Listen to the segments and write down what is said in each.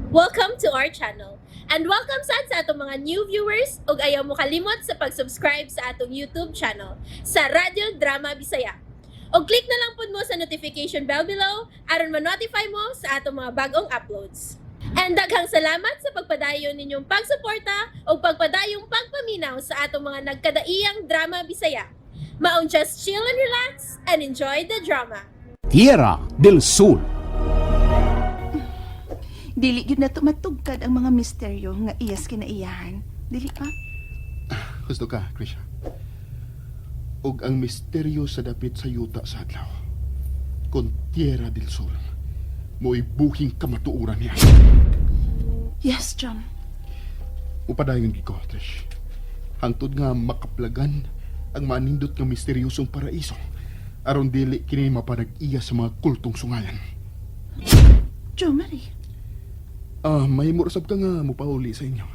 Welcome to our channel. And welcome sad sa atong mga new viewers ug ayaw mo kalimot sa pag-subscribe sa atong YouTube channel sa Radyo Drama Bisaya. Og click na lang pud mo sa notification bell below aron ma-notify mo sa atong mga bagong uploads. And daghang salamat sa pagpadayon ninyong pagsuporta ug pagpadayong pagpaminaw sa atong mga nagkadaiyang drama Bisaya. Maong just chill and relax and enjoy the drama. Tierra del Sol. Dili gyud na tumatugkad ang mga misteryo nga iyas kinaiyahan. Dili pa? Gusto ka, Krisha. Og ang misteryo sa dapit sa yuta sa adlaw. Kon Tierra del Sol, mo'y buhing kamatuoran niya. Yes, John. Upadayon gid ko, Trish. Hangtod nga makaplagan ang manindot nga misteryosong paraiso aron dili kini mapanag-iya sa mga kultong sungayan. Jo Marie. Ah, mahimo ra sab ka nga mopauli sa inyo.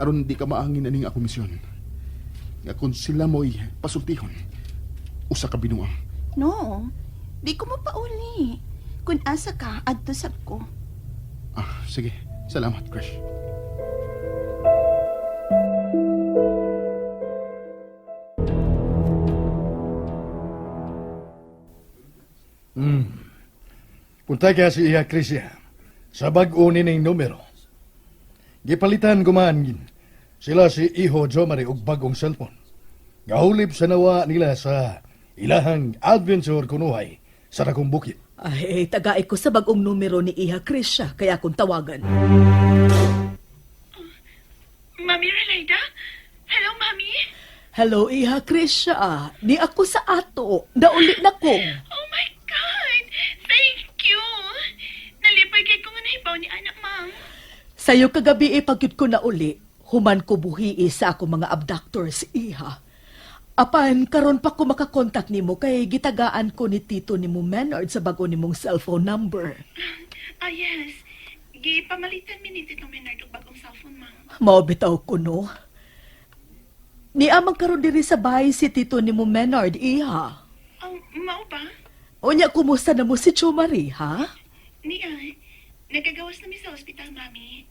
Aron di ka maangin aning akong misyon. Nga kung sila mo'y pasultihon, usa ka binuang. No. Di ko mapauli. Kung asa ka, adto sab ko. Ah, sige. Salamat, Crush. Punta ka si Iha Crisia sa bag-o nining numero. Gipalitan guman sila si Iho Jomari og bagong cellphone. Gahulip sa nawa nila sa ilahang adventure kunuhay sa dakong bukid. Ay, tagay ko sa bagong numero ni Iha Krisha, kaya akong tawagan. Mami Relaida? Hello, Mami. Hello, Iha Krisha. Ni ako sa ato. Nauli na ko. Oh my God! Thank you! Nalipay kay ko nga nahibaw ni anak, ma'am. Sa'yo kagabi ipagyud ko na uli. Human ko buhii sa ako mga abductors, Iha. Apan, karon pa ko makakontak nimo kay gitagaan ko ni Tito nimo Menard sa bago nimong cellphone number. Ah, yes. Gipamalitan mi ni Tito Menard og bagong cellphone, ma'am. Mao bitaw ko no. Niamang karon diri sa bahay si Tito nimo Menard, Iha. Oh, mao ba? Unya, kumusta na mo si Chumari, ha? Niya, nagagawas na mi sa ospital, Mami.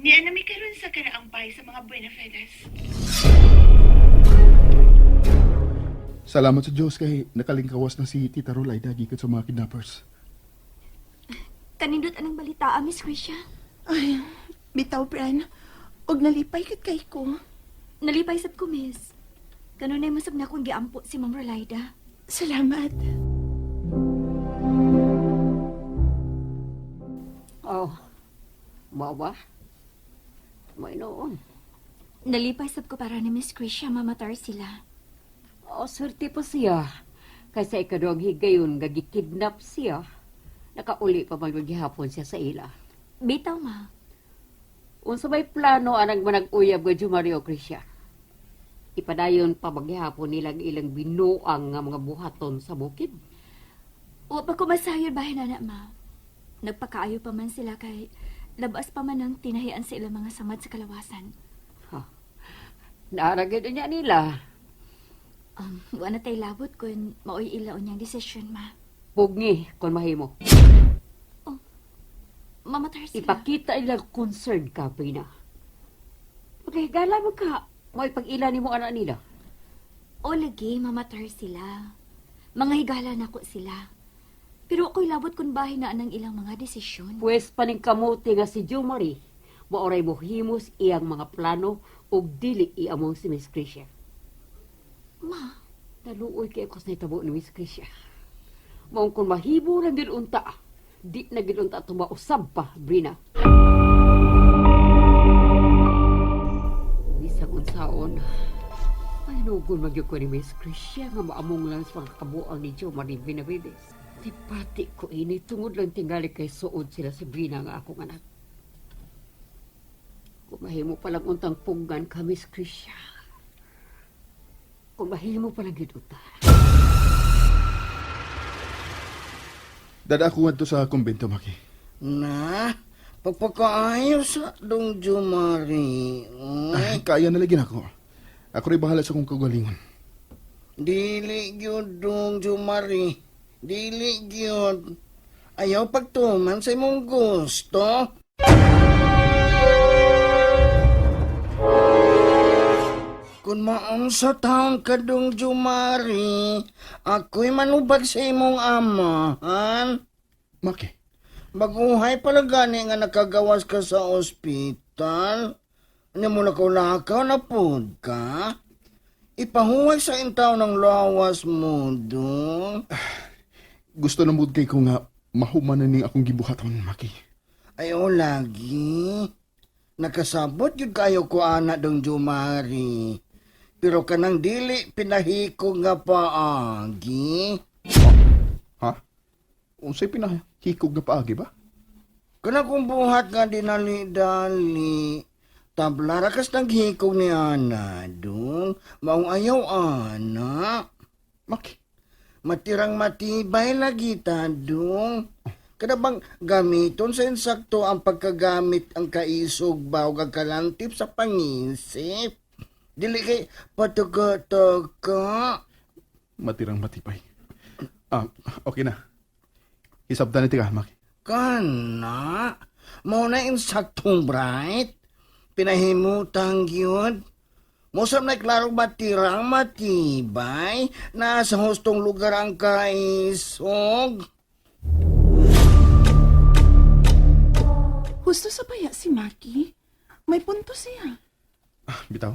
Niya na mi karon sa karaang bay sa mga Buena Fedes. Salamat sa Diyos kay nakalingkawas na si Tita Rolaida gikan sa mga kidnappers. Kanindot anang balita, ah, Miss Krisha. Ay, bitaw, Bran. Og nalipay kit kay ko. Nalipay sab ko, Miss. Kanunay mo sab na akong giampo si Ma'am Rolaida. Salamat. Oh, mao ba? May noon. Nalipay sab ko para ni Miss Krisha mamatar sila. Oh, swerte po siya. Kaysa ikaduhang higayon nga gikidnap siya. Nakauli pa man gihapon siya sa ila. Bitaw, ma. Unsa may plano anang manag-uyab nga Jumario Krisya? Ipadayon pa maghihapon nilang ilang binuang nga mga buhaton sa bukid. Wa pa ko masayod bahin na, ma. Nagpakaayo pa man sila kay labas pa man ang tinahian sa ilang mga samad sa kalawasan. Ha. Naaragid niya nila. Wa na tay labot kun maoy ila unyang desisyon, ma. Pugni kon mahimo. Mamatar sila. Ipakita ilang concern ka, Brina. Pagkahigala mo ka, may pag-ila nimo anak nila. O lagi, mamatar sila. Mga higala nako sila. Pero ako'y labot kun bahin na anang ilang mga desisyon. Pwes paningkamuti nga si Jo Marie, maoray mohimos iyang mga plano ug dili iamong si Miss Krisha. Ma, Naluoy kay ako sa nahitabo ni Miss Krisha. Maong kung mahibo lang gid unta, di na gid unta tumausab pa, Brina. Bisag unsaon, panugon magyud ko ni Miss Krisha nga maamong lang sa pagkakabuang ni Jo Marie Benavides. Tipati ko ini tungod lang tingali kay suod sila si Brina nga akong anak. Kung mahimo palang untang puggan ka, Miss Krisha. Kung mahimo palang gid unta. Dada ako ngadto sa kumbento, Maki. Na, pagpagkaayos sa dong Jumari. Ay, kaya na lagi nako. Ako rin bahala sa kong kagalingon. Dili gyud dong Jumari. Dili gyud. Ayaw pagtuman sa imong gusto. Kung maong sa taong kadong Jumari, ako'y manubag sa imong amahan. Maki, Baguhay pala gani nga nakagawas ka sa ospital. Ano mo lakaw-lakaw na pod ka? Ipahuway sa intaw ng lawas mo, dong. Gusto na mood kay ko nga mahuman na ning akong gibuhaton, Maki. Ay, oh, lagi. Nakasabot yun kayo ko, ana, dong Jumari. Pero kanang dili pinahiko nga paagi. Ha? Unsay pinahikog nga paagi ba? Kana kung buhat nga dinali-dali. Tabla ra kas naghikog ni ana, dong. Maong ayaw, ana. Maki, Matirang matibay lagi ta, dong. Kada bang gamiton sa insakto ang pagkagamit ang kaisog ba o kalantip sa pangisip? Dili kay patuka-tuka. Matirang matibay. Ah, okay na. Hisabtan ni ka, Maki. Kana, mao na insaktong bright. Pinahimutang yun. Mosam na klaro matirang matibay na sa hustong lugar ang kaisog. Husto sa baya si Maki. May punto siya. Ah, bitaw.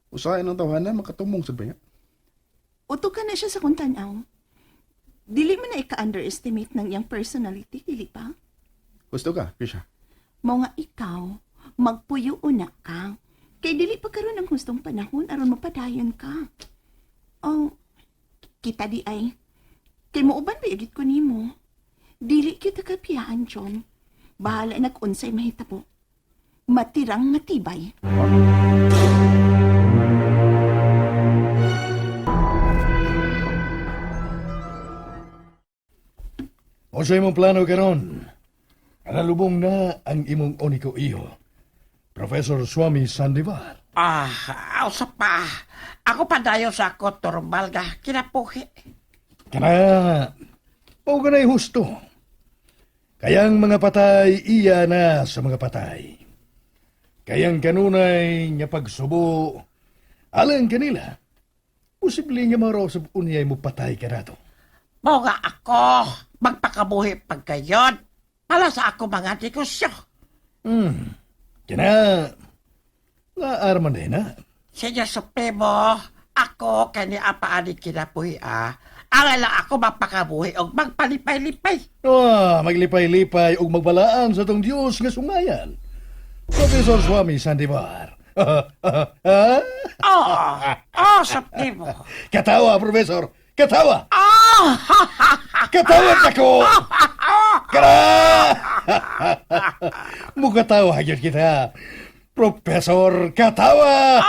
Usahay ng tawanan, makatumong sa baya. Uto ka na siya sa kung tanaw. Dili mo na ika-underestimate ng iyang personality, dili ba? Gusto ka, Krisha? Mao nga ikaw, magpuyo una ka. Kay dili pa karon ang hustong panahon aron mapadayon ka. Oh, kita di ay. Kay muuban ba igit ko nimo? Dili kita kapiyaan, John. Bahala na kung unsay mahitabo. Matirang matibay. Unsa imong plano karon? Nalubong na ang imong uniko iho. Professor Swami Sandivar. Ah, usa pa. Ako pa dayon sa ako normal nga kinapuhi. Kana, o ganay husto. Kayang mga patay, iya na sa mga patay. Kayang kanunay nga pagsubo, alang kanila, posible nga marosab unyay mo patay ka nato. Mao nga ako magpakabuhi pagkayon. Para sa ako mga negosyo. Kana, naarman din na. Senyor Supremo, ako kani apaani kinabuhi ah. Angay lang ako magpakabuhi og magpalipay-lipay. Ah, maglipay-lipay ug magbalaan sa tong Dios nga sungayan. Professor Swami Sandivar. Oh, oh, Supremo. Katawa, Professor! Katawa! Oh, Katawa ako! Kara! Mukatawa gyud kita. Professor Katawa!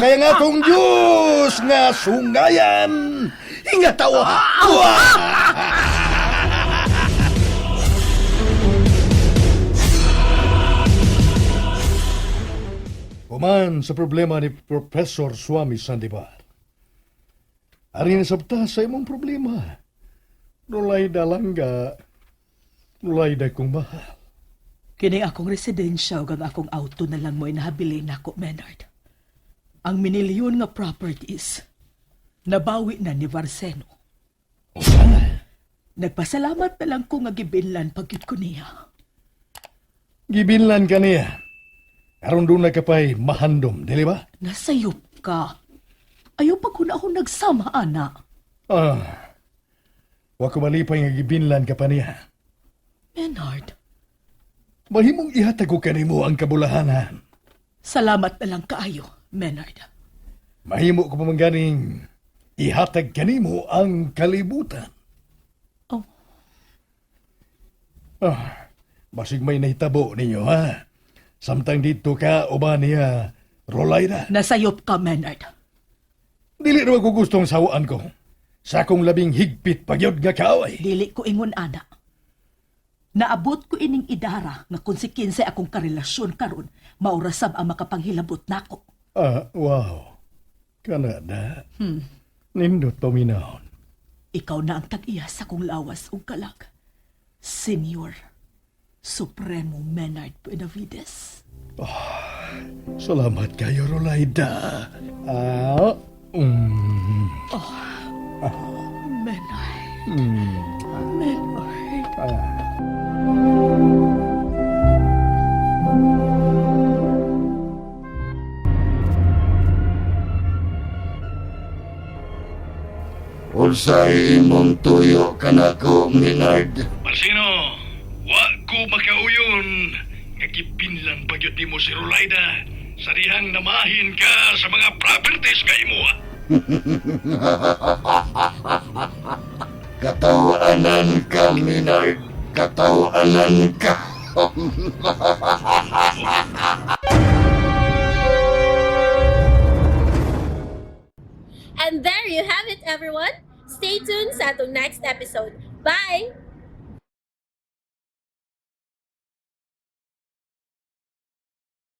Kaya nga tong Diyos nga sungayan! Ingatawa! Wah! Human sa problema ni Professor Swami Sandivar. Ari na sabta sa imong problema. Nulay dalangga. Nulay da kong mahal. Kini akong residensya ug ang akong auto na lang mo inahabilin nako, Menard. Ang minilyon nga properties nabawi na ni Varceno. Nagpasalamat na lang ko nga gibinlan pagyud ko niya. Gibinlan ka niya. Aron doon na ka pa'y mahandom, dili ba? Nasayop ka. Ayaw pag kuna ako nagsama, ana. Ah, wa ko malipay nga gibinlan ka pa niya. Menard, Mahimong ihatag ko kanimo ang kabulahanan. salamat na lang kaayo, Menard. Mahimo ko pa man ganing ihatag kanimo ang kalibutan. Oh. Ah, basig may nahitabo ninyo, ha? Samtang dito ka, uban niya, Rolayda. Nasayop ka, Menard. Dili raw ko gustong sawaan ko. Sa akong labing higpit pagyod nga kaaway. Dili ko ingon ana. Naabot ko ining idara nga kung si kinsay akong karelasyon karon, maurasab ang makapanghilabot nako. Ah, wow. Kanada. Nindot paminahon. Ikaw na ang tag-iya sa kong lawas ug kalag. Senior. Supremo Menard Benavides. Salamat kayo, Rolaida. Ah, Menard. Menard. Unsay imong tuyo kanako, Minard? Marsino, wa ko makauyon. Nga gipinlan pagyud nimo si Rolaida. Sa dihang namahin ka sa mga properties nga imuha. Katawanan ka, Minard. Katawanan ka. And there you have it, everyone. Stay tuned sa atong next episode. Bye!